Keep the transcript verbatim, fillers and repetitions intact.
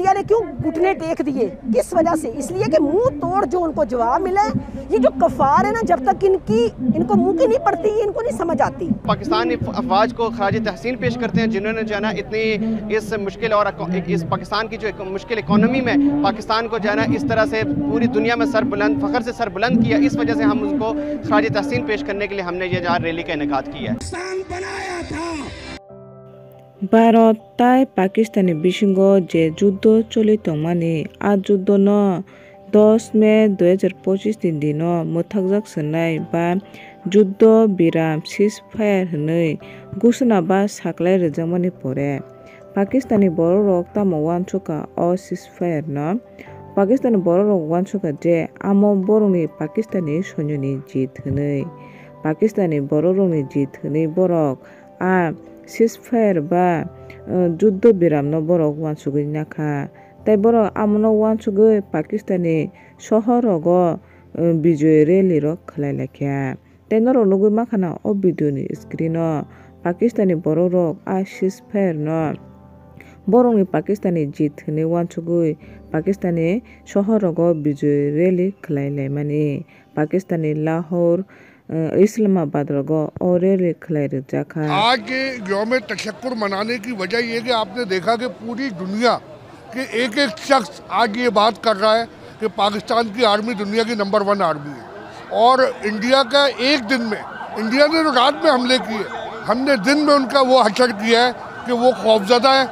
इंडिया ने क्यों घुटने टेक दिए? किस वजह से? इसलिए कि मुंह तोड़ जो उनको जवाब मिला है। ये जो कफार है ना, जब तक इनकी, इनको मुंह की नहीं पड़ती, ये इनको नहीं समझ आती। पाकिस्तान ने अफवाज को खराज तहसीन पेश करते हैं, जिन्होंने जो है ना इतनी इस मुश्किल और इको-, इस पाकिस्तान की जो एक मुश्किल इकोनॉमी में पाकिस्तान को जो है ना इस तरह से पूरी दुनिया में सर बुलंद, फख्र से सर बुलंद किया। इस वजह से हम उनको खराज तहसीन पेश करने के लिए हमने ये जो रैली का इनेकाद किया है। Bharat tai Pakistan ni bisingo je juddo choli tongmani, a juddo no dos May dui hajar pochis ni dino mwthakjak swnai ba juddo biram ceasefire hwnwi gusuna ba saklai rwjakmani pore, Pakistani bororok tamo uansukha o ceasefire no? Pakistani bororok uansukha je amo borokni Pakistani soinoni jit hwnwi. Pakistani bororokni jit hwnwi borok a ceasefire ba, uh, juddo biramno borok uansugwi nakha. Tei borok amono uansugwi Pakistani sohorrogo, uh, bijoy rally rok khlai laikha. Tei norok nugwi mankha na o video ni screen o Pakistani borok rok a ceasefire no borokni Pakistani jit hwnwi uansugwi Pakistani sohorrogo bijoy rally khlai laimani. Pakistani Lahore, uh, Islamabad rogo o rally khlai rwjakha. आज ये यौम तशक्कुर मनाने की वजह ये कि आपने देखा कि पूरी दुनिया कि एक एक शख्स आज ये बात कर रहा है कि पाकिस्तान की आर्मी दुनिया की नंबर वन आर्मी है और इंडिया का एक दिन में, इंडिया ने तो रात में हमले किए, हमने दिन में उनका वो हशर किया है कि वो खौफजदा है।